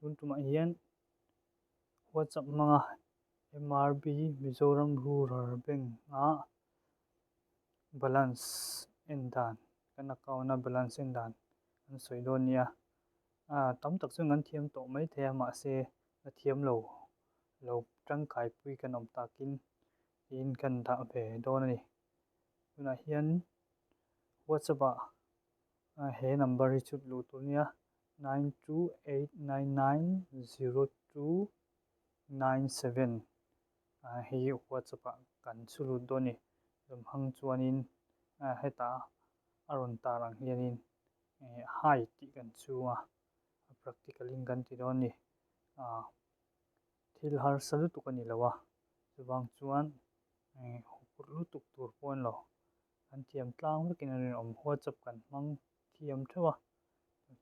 Tun tumah hian WhatsApp hmanga MRB Mizoram Rural Bank ah balance en dan kan account a balance en dan kan sawi dawn nia. Ah tam tak chuan kan thiam tawh mai thei a mahse la thiam lo lo tangkaipui kan awm takin tiin kan dah ve dawn a ni. Tunah hian WhatsApp ah he number hi chhut luh tur nia 928990297 hei WhatsApp ah kan chhu lut dawn a ni. Zawmhang chuanin hetah a rawn tar ang hianin hi tih kan chhung a, a practical in kan ti dawn a ni. Thil harsa lutuk a ni lo a, chuvang chuan huphurh lutuk tur pawh a ni lo. Kan thiam tlang vekin a rinawm. WhatsApp kan hmang thiam theuh a,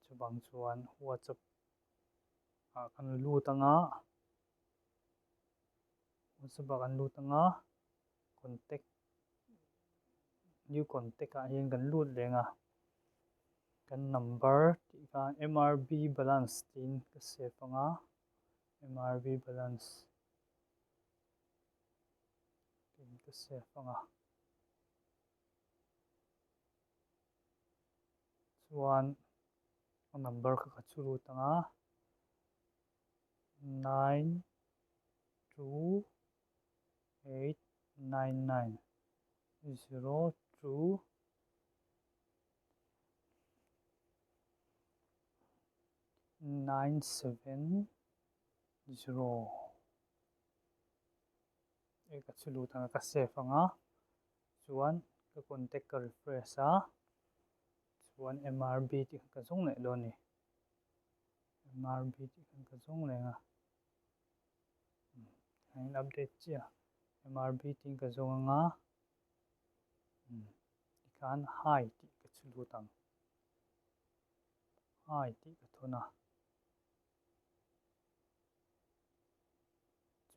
chuvang chuan WhatsApp ah kan lut anga, WhatsApp ah kan lut anga, contact new contact ah hian kan lut leng a, kan number tih kha MRB balance tiin ka save anga, MRB balance tiin ka save anga. Chuan a number kha ka chu lut ang a, 9289902 970 e ka chu lut ang a, ka save ang a, chuan ka contact ka refresh a, chuan MRB tih kha ka zawng leh dawn a ni, MRB tih khan ka zawng leh ang a, a in update chiah a, MRB tiin ka zawng ang a, tikhan hi tih ka chu lut ang, hi tih ka thawn a.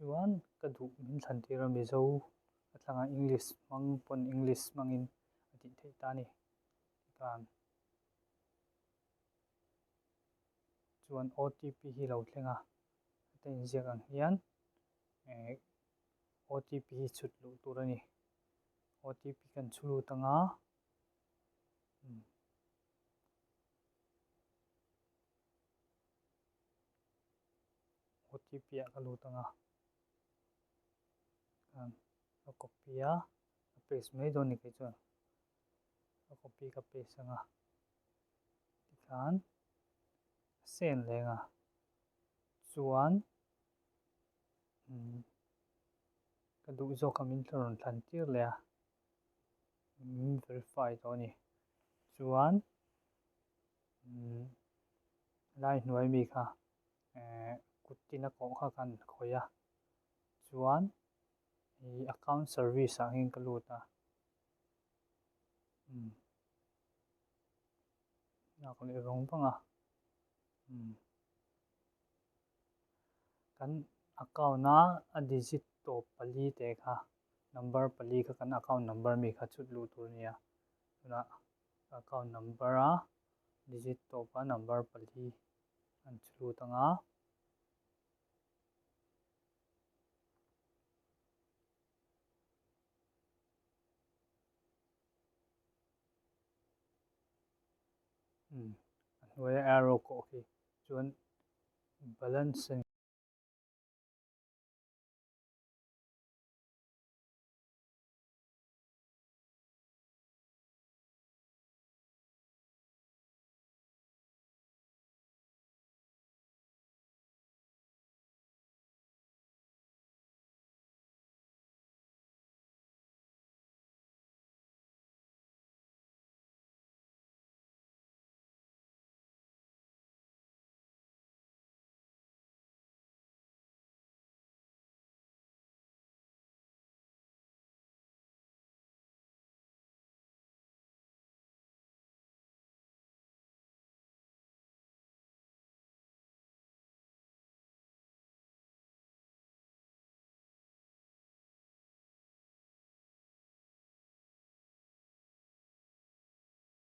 Chuan ka duh min thlan tir a Mizo a thlangah English hmang pawn English hmangin a tih theih ta a ni. Tikhan chuan OTP hi lo thleng a, heta inziak ang hian eh OTP hi chhut luh tur a ni. OTP kan chhu lut ang a. OTP ah ka lut ang a, khan ka copy a, ka paste mai dawn a ni kei chuan, ka copy ka paste ang a, tikhan a send leng a, chuan ka duh zawk a min rawn thlan tir leh a, min verify tawh a ni, chuan lai hnuai mi kha eh kut tin a kawh kha kan khawih a chuan ih account service ah hian ka lut a umm lak leh vang vang a umm kan account a a digit tawp pali te kha number pali kha kan account number mi kha chhut luh tur a ni a tunah account number a digit tawpa number pali an chu lut ang a. A hnuaia arrow kawh khi chuan balance a ni.